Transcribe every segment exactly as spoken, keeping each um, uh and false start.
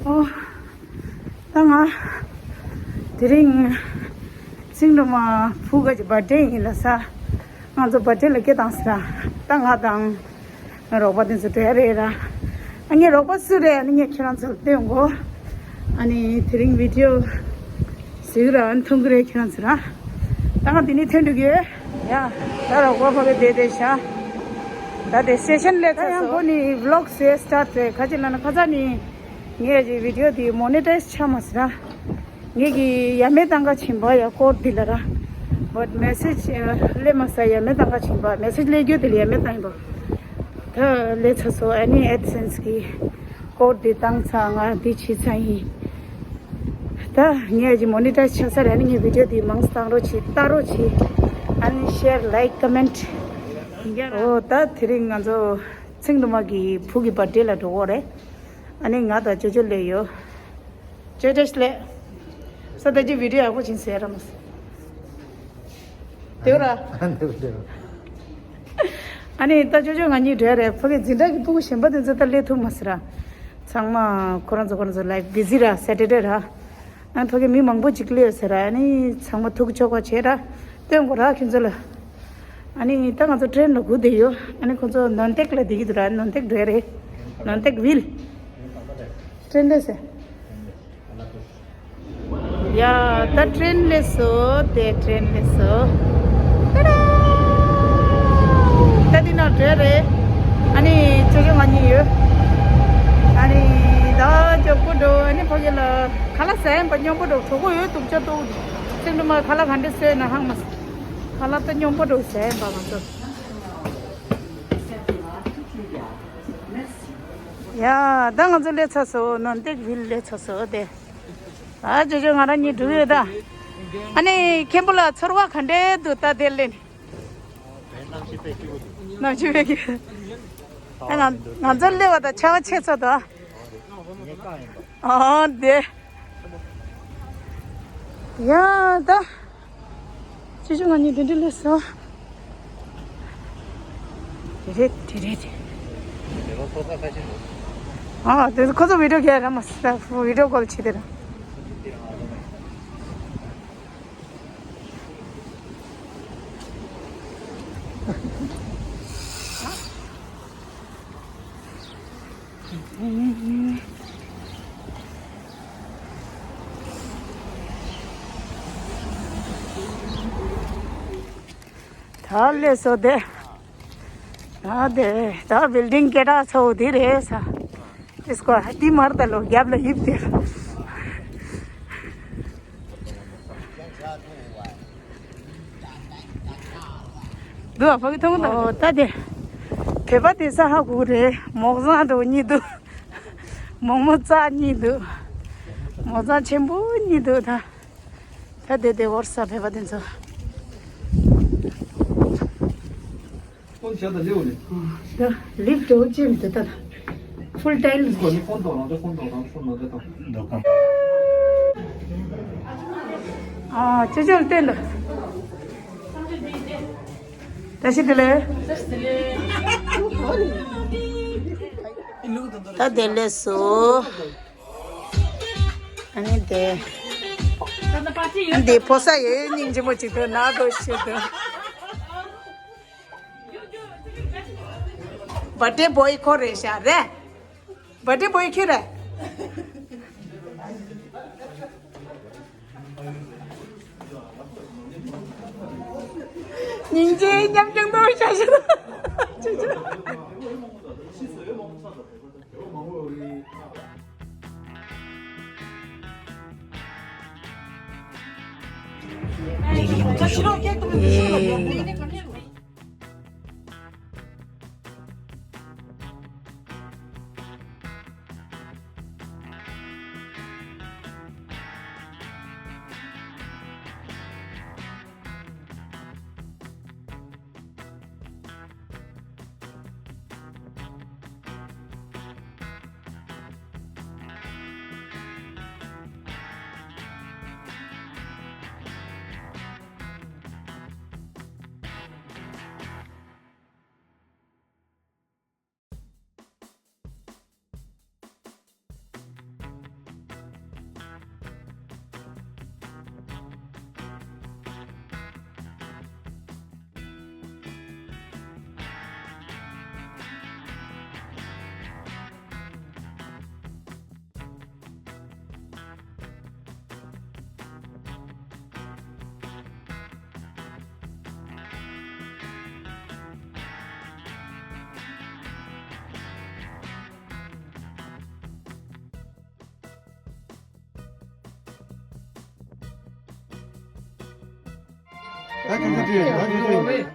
ཨོ། ད་ང་དེ་རིང་ཚིག་འགྲོ་མ་བུ་ག་གི་བར་ཌེ་ཡིན་ལ་ས། ང་ཚོ་བར་ཌེ་ལ་སྐད་བཏང་ཟེར། ད་ང་དང་ངའི་རོགས་པ་དེ་ཚོ་འགྲོ་ཡ་རེད་ར། ཨ་ངའི་རོགས་པ་སུ་རེད། ཨ་ནི་ངས་ཁྱེད་རང་ཚོར་སྟོན་གོ། ཨ་ནི་དེ་རིང་བི་ཌི་ཡོ་གཟིགས་ར་མཐོང་གི་རེད་ཁྱེད་རང་ཚོ་ར། ད་ང་དེ་ནས་ཐོན་འགྲོ་གི་ཡོད། ཡ། ད་རོགས་པ་ཕ་གི་བསྡད་བསྡད་ཤག་ད་དེ་སེ་ཤན་ལས་ད་ཚར་ཡང་སོང་། ཁོ་ནི་བི་ལོག་སེ་སི་ཊར་ཊི་རེད། ཁ་ཅིག་ལ་ན་ཁ་ཚ་ནི་ངས་ཀྱི་བི་ཌི་ཡོ་དེ་མོ་ནི་ཊའི་ཛི་ཆགས་མ་སོང་ར། ངས་ཀྱི་ཡ་མེད་བཏང་ག་ཕྱིན་པ་ཡ་ཀོཌ་དེ་ལ་ར། བཊ་མེ་སེ་ཇི་སླེབས་མ་སོང་། ཡ་མེད་བཏང་ག་ཕྱིན་པ། མེ་སེ་ཇི་སླེབས་རྒྱུ་དེ་ལ་ཡ་མེད་བཏང་ཡིན་པ། ད་སླེབས་ཚར་སོང་། ཨ་ནི་ཨེ་ཌི་སེན་སི་གི་ཀོཌ་དེ་བཏང་ཚར། ང་འདི་བྱས་ཚར་ཡིན། ད་ངས་ཀྱི་མོ་ནི་ཊའི་ཛི་ཆགས་ཚར་ར། ཨ་ནི་ངས་བི་ཌི་ཡོ་དེ་མང་ཙམ་བཏང་རོགས་བྱེད། ལྟ་རོགས་བྱེད། ཨ་ནི་ཤེར་ལའིཀ་ཀོ་མེན་ཊི། ཨོ། ད་དེ་རིང་ང་ཚོ་ཚིག་འགྲོ་མ་གི་བུ་གི་བར་ཌེ་ལ་འགྲོ་གི་རེད། ཨ་ནི་ང་དང་ཅོ་ཅོ་སླེབས་ཡོད། ཅོ་ཅོ་སླེབས། ས་ད་ཅི་བི་ཌི་ཡོ་ཡག་པོ་བྱིན་ཟེར་ར་མ་ཟེར། དེ་ར། དེ་ར། ཨ་ནི་ད་ཅོ་ཅོ་ང་གཉིས་འགྲོ་ཡ་རེད། ཕ་གི་འཛིན་གྲྭ་གི་ཕྲུ་གུ་གཞན་པ་དེ་ཚོ་ད་སླེབས་ཐུབ་མ་སོང་ར། ཚང་མ་ཁོ་རང་ཚོ་ཁོ་རང་ཚོ་ལའིཕ་བི་ཟི་ར། སེ་ཊར་ཌེ་ར། ཨ་ཕ་གི་མི་མང་པོ་ཅིག་སླེབས་ཡོད་ཟེར་ར། ཨ་ནི་ཚང་མ་ཐུག་ཆོག་པ་བྱས་ར། སྟོན་དགོས་ར་ཁྱོད་ཚོ་ལ། ཨ་ནི་ད་ང་ཚོ་ཊེན་ལ་སྒུག་བསྡད་ཡོད། ཨ་ནི་ཁོ་ཚོ་ནོན་ཏེག་ལ་བསྡད་ཀྱི་འདུག་ར། ནོན་ཏེག་འགྲོ་ཡ་རེད། ནོན་ཏེག་ཝིལ། ཊེན་ལས་ཟེར། ཡ། ད་ཊེན་ལས་སོ། དེ་ཊེན་ལས་སོ། ཏ་ཏ། ད་འདི་ནང་འགྲོ་ཡ་རེད། ཨ་ནི་ཅོ་ཅོ་ང་གཉིས་ཡོད། ཨ་ནི་ད་ཅོག་པོ་འགྲོ། ཨ་ནི་ཕ་གི་ལ་ཁ་ལག་ཟ་ཡིན་པ། སྙོམས་པོ་འགྲོ། གྲོད་ཁོག་ཡོད་འདུག་ཅོག་ཏོ། ཚིག་འགྲོ་མ་ཁ་ལག་ག་འདྲ་ཟས་ན་ཧང་མ་སོང་། ཁ་ལག་ད་སྙོམས་པོ་འགྲོ་ཟ་ཡིན་པ་ང་ཚོ། ཡ། ད་ང་ཚོ་སླེབས་ཚར་སོང་། ནོན་ཏེག་ཝིལ་སླེབས་ཚར་སོང་དེ། ཨ་ཅོ་ཅོ་ང་རང་གཉིས་འགྲོ་ཡོད་ད། ཨ་ནི་མཁན་པོ་ལ་ཚོར་བ་ག་འདྲས་འདུག་ད་དེ་སླེབས་ནས། གནམ་གཤིས་དཔེ་སྐྱིད་པོ་འདུག་ཨ་ང་ང་ཚོ་སླེབས་པ་དང་ཆར་པ་ཆད་ཚར་འདུག་ཨ་དེ། ཡ་ད། ཅི་ཞིག་ང་གཉིས་དེ་འདྲ་སླེབས་སོང་། དེ་རེད་དེ་རེད་དེ། ཨ་དེ་ཁོ་ཚོ་བི་ཌི་ཡོ་ག་ར་མ་ཟ། བི་ཌི་ཡོ་ཀོལ་བྱེད་དེ་ར། ད་སླེབས་སོང་དེ། ད་དེ་ད་བིལ་ཌིང་སྐད་གྲགས་ཚ་བོ་དེ་རེད་ས། དེ་སྐོར་དེ་མར་ད་ལོ་རྒྱབ་ལ་ཡིབ་དེ། འདུག་ཨ་ཕ་གི་ཐུང་ད། ཨོ་ད་དེ། བོད་པ་དེ་ས་ཧ་གོ་རེད། མོག་བཟང་འགྲོ་གཉིས་འདུག་མོག་མོ་རྩ་གཉིས་འདུག་མོག་བཟང་ཆེན་པོ་གཉིས་འདུག་ད། ད་དེ་དེ་བོར་ས་བོད་པ་དེ་ཚོ། ཁོང་བྱ་དང་ལེའུ་ནི། ད་ལིབ་འགྲོ་ཅི་མི་འདུག་ད། ཕུལ་ཊའིལ། ཁོ་ནི་ཁོང་དང་རང་ཅག་ཁོང་དང་རང་ཁོང་ནང་དེ་དང་། ཨ་ཅོ་ཅོ་ལ་བསྟན་ད། བཀྲ་ཤིས་བདེ་ལེགས། ད་དེ་ལས་སོ། ཨ་ནི་དེ། ཨ་ནི་དེ་ཕོ་ས་ཡོད་སྙིང་རྗེ་མོ་ཅིག་འདུག་ན་དོ་ཤི་འདུག་བར་ཐི་ཌེ་བོའི་ཁོ་རེད་ཤག་རེད། བར་ཐི་ཌེ་བོའི་ཁྱོད་རེད། སྙིང་རྗེ་ཉམ་ཆུང་དོ་ཤ་ཤ་དང་ཅི་ཅི། ད་ཁྱོད་ཚོ་དྲིས་ད་ཁྱོད་ཚོ་ཡིན།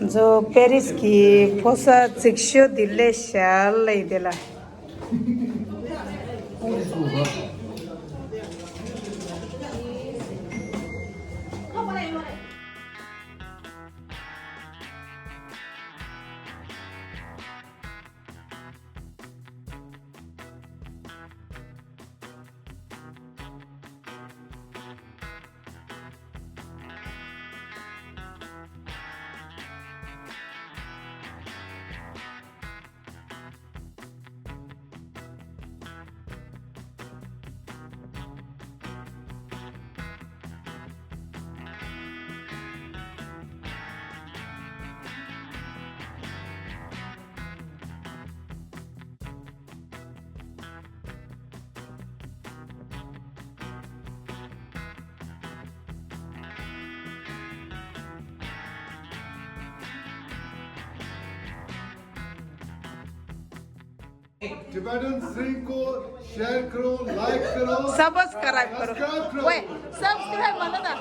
ང་ཚོ་པེ་རིས་ཀྱི་ཕོ་གསར་རྫིག་ཤོས་འདི་ལས་ཤར་ལ་ཡིན་དེ་ལ། Tibetan Sing को share करो, like करो, subscribe करो। ओए, subscribe वाला ना।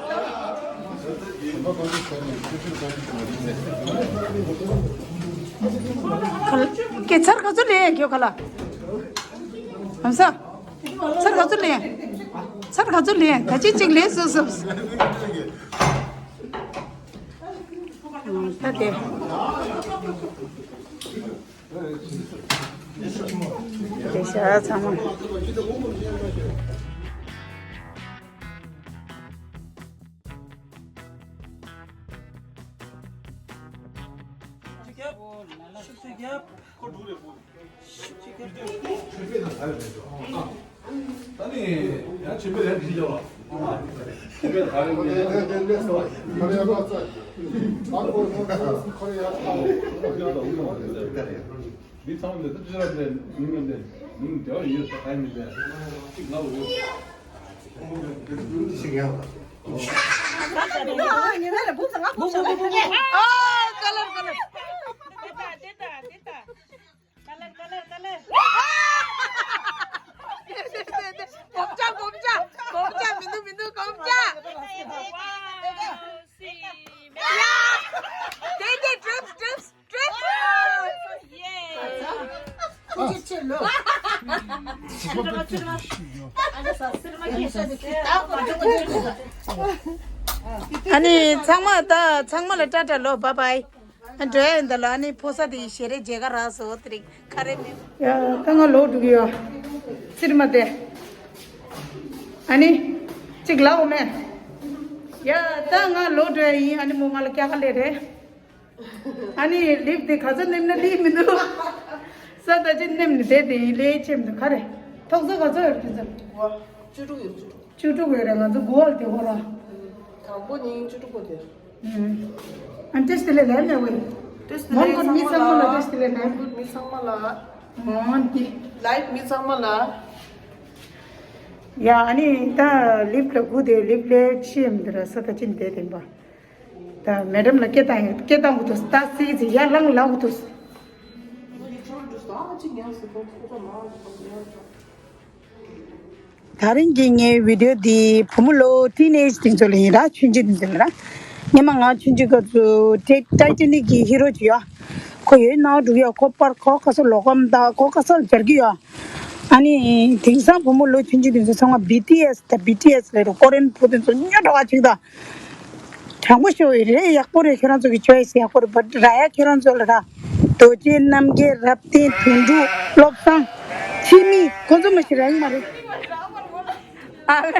के सर का जो ले क्यों खला? हम सा सर का जो ले, सर का जो ले, कच्ची चिक ले सो सो। ད་དེ། དེ་ཤ་ཚང་མ། ད་ནི་ཡང་ཆེན་པོ་ཡང་འདི་ཡོད་ལ། ཆེན་པོའི་ད་རེས་ངས་མི་ཚང་མ་འདི་ཚོ་ཅི་ར་འདི་མི་མི་འདི་མི་འདི་བ་ཡོད་ས་ཨ་མི་འདི་གཅིག་ལ་ཡོད། ཨ་ཀ་ལར་ཀ་ལར། ཀ་ལར་ཀ་ལར་ཀ་ལར། ཨ་ནི་ཚང་མ་ད་ཚང་མ་ལ་ཏྲ་ཏྲ་ལོ། བཱའི་བཱའི། ཨ་འགྲོ་ཡ་ཡིན་ད་ལོ། ཨ་ནི་ཕོ་གསར་དེ་ཡི་ཞལ་རས་མཇལ་ཁ་རག་སོང་། དེ་རིང་ཁ་རས་མེད། ཡ་ད་ང་ལོག་འགྲོ་གི་ཡོད། ཚིར་མ་དེ། ཨ་ནི་གཅིག་ལབ་འོ་མེད། ཡ་ད་ང་ལོག་འགྲོ་ཡ་ཡིན། ཨ་ནི་མོ་ང་ལ་སྐྱག་ཁ་ལས་རེད། ཨ་ནི་ལིབ་དེ་ག་ཚོད་ནེམ་ན་ལིབ་མི་འདུག་ས་ད་ཅི་ནེམ་ནི་དེ་དེ་ཡིན་ལས་ཆེམ་དུ་ག་རེ། ཐོག་ས་ག་ཚོད་ཡོད་ཁྱོད་ཚོ། བཅུ་དྲུག་ཡོད། བཅུ་དྲུག་བཅུ་དྲུག་ཡོད་རེད། ང་ཚོ་གོ་བ་དེ་ཧོ་ར། དང་པོ་ཉིན་བཅུ་དྲུག་པོ་དེ། ཨ་ཏེས་དེ་ལས་ལས་མེད་བས། ཏེས་དེ་མོན་གོར་མི་ཚང་མ་ལ་ཏེས་དེ་ལས་ལས། མོན་གོར་མི་ཚང་མ་ལ། མོན་གི། ལའིབ་མི་ཚང་མ་ལ། ཡ་ཨ་ནི་ད་ལིབ་ལ་སྒུག་དེ་ལིབ་ལས་ཆེམ་དུ་ར་ས་ད་ཅི་འདེད་དེ་འབའ། ད་མེ་ཌམ་ལ་སྐད་བཏང་ཡོད། སྐད་བཏང་དགོས་འདུག་ད་སི་ཙི་ཡར་ལངས་ལ་དགོས་འདུག་ད་རིང་གི་ངའི་བི་ཌིའོ་འདི་བུ་མོ་ལོ་ཊིན་ཨེཇ་དེ་ཚོ་ལ་ཡིན་ར། ཆུང་ཆུང་དེ་ཚོ་ལ་ར། སྔོན་མ་ང་ཆུང་ཆུང་སྐབས་སུ་ཊའི་ཊའི་ཊ་ནིག་གི་ཧི་རོ་ཅིག་ཡོད། ཁོ་ཡོད་ནའོ་འགྲུག་ཡོད། ཁོ་པར་ཁོ་ཁ་སོ་ལོ་ཀམ་ད་ཁོ་ཁ་སོ་སྦྱར་གི་ཡོད། ཨ་ནི་དེང་སང་བུ་མོ་ལོ་ཆུང་ཆུང་དེ་ཚོ་ཚང་མ་བི་ཊི་ཨེས་ད་བི་ཊི་ཨེས་ལབ་རོ། ཀོ་རི་ཡན་བུ་དེ་ཚོ་སྨྱོ་འགྲོ་བ་ཅིག་ད། དྲང་པོ་ཤོད་ཡིན་རེད། ཡག་པོ་རེད། ཁྱེད་རང་ཚོ་གི་ཅོའི་སི་ཡག་པོ་རེད། བ་ར་ཡ་ཁྱེད་རང་ཚོ་ལ་ར། རྡོ་རྗེ་རྣམ་རྒྱལ། རབ་བརྟན། དོན་གྲུབ། བློ་བཟང་། འཆི་མེད། ཁོ་ཚོ་མ་ཤི་རང་མ་རེད། ཨ་ལེ།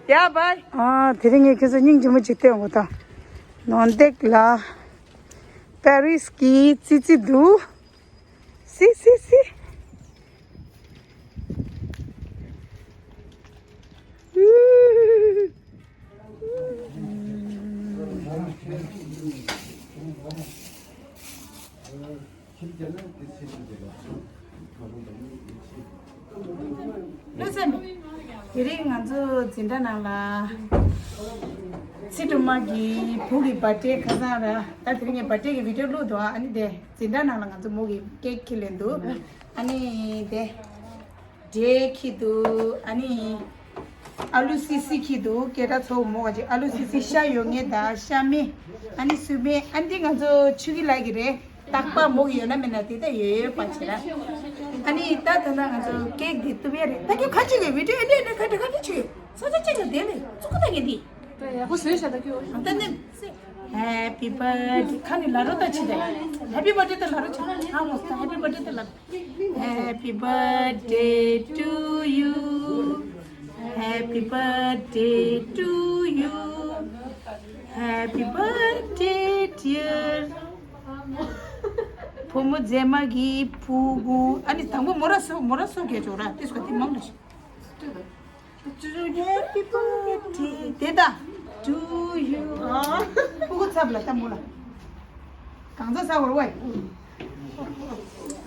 ཡ་བཱའི། ཨ་དེ་རིང་ངས་ཁྱེད་ཚོ་སྙིང་རྗེ་མོ་ཅིག་སྟོན་འོ་ད། ནོར་འདེགས་ལ་པེ་རིས་ཀྱི་ཙི་ཙི་འདུག་སི་སི་སི། ལོས་སེམས། དེ་རིང་ང་ཚོ་འཛིན་གྲྭ་ནང་ལ་ཚེ་སྒྲོལ་མ་གི་བུ་གི་བར་ཌེ་ཁ་སང་ར། ད་དེ་རིང་ངས་བར་ཌེ་གི་བི་ཌིའོ་བླུགས་འདུག་ཨ་ནི་དེ་འཛིན་གྲྭ་ནང་ལ་ང་ཚོ་མོ་གི་ཀེག་ཁྱེར་ལེན་འདུག་ཨ་ནི་དེ། འབྲས་ཁྱེར་འདུག་ཨ་ནི་ཨ་ལུ་སི་སི་ཁྱེར་འདུག་སྐད་གྲགས་ཚ་བོ་མོ་བ་ཅིག་ཨ་ལུ་སི་སི་ཤ་ཡོད་ངེས་ད་ཤ་མེད། ཨ་ནི་སུ་མེད། ཨ་འདི་ང་ཚོ་ཆུ་ཁྱི་ལགས་ཀྱི་རེད། རྟག་པར་མོ་གི་ཡོད་ན་མེད་ན་དེ་ལྟ་ཡོད་ཡོད་པ་བྱེད་ར། ཨ་ནི་ད་ད་ན་ང་ཚོ་ཀེག་འདི་གཏུབ་ཡ་རེད། ད་ཁྱོད་ཁ་ཅིག་གི་བི་ཌིའོ་འདི་འདི་ཁ་ཅིག་ཁ་ཅིག་ཆུ་ས་ཆ་ཅིག་ལ་བསྡད་ནས་ཚུགས་ཀ་ད་ངེས་འདི། ཡག་པོ་བཟོས་བཞག་ད་ཁྱོད། ད་ནི། Happy birthday ཁ་ནི་ལ་རོ་ད་ཆི་ད། Happy birthday ད་ལ་རོ་ཆི། ཧ་མོ་ས་Happy birthday ད་ལ། Happy birthday to you. Happy birthday to you. Happy birthday dear. བུ་མོ་མཛེས་མ་གི་ཕྲུ་གུ། ཨ་ནི་དང་པོ་མོ་ར་སོ་མོ་ར་སོ་གས་ཆོག་ར། དེ་སྐོར་དེ་མང་ལ་ཞིག Happy birthday དེ་ད། To you. ཕྲུ་གུ་ཚབ་ལ་ད་མོ་ལ། གང་ཚ་ཚ་བར་བས།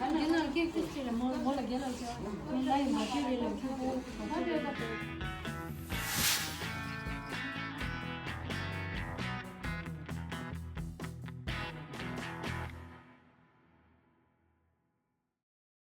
རྒན་ལགས་ཀྱིས་ཁྱེད་ལ་མོ་མོ་ལ་རྒན་ལགས་ཀྱིས་ང་ཡི་མ་ཁྱེད་རེད་ལ་ཁྱེད་པོ་ང་ཁྱེད་རེད་ད།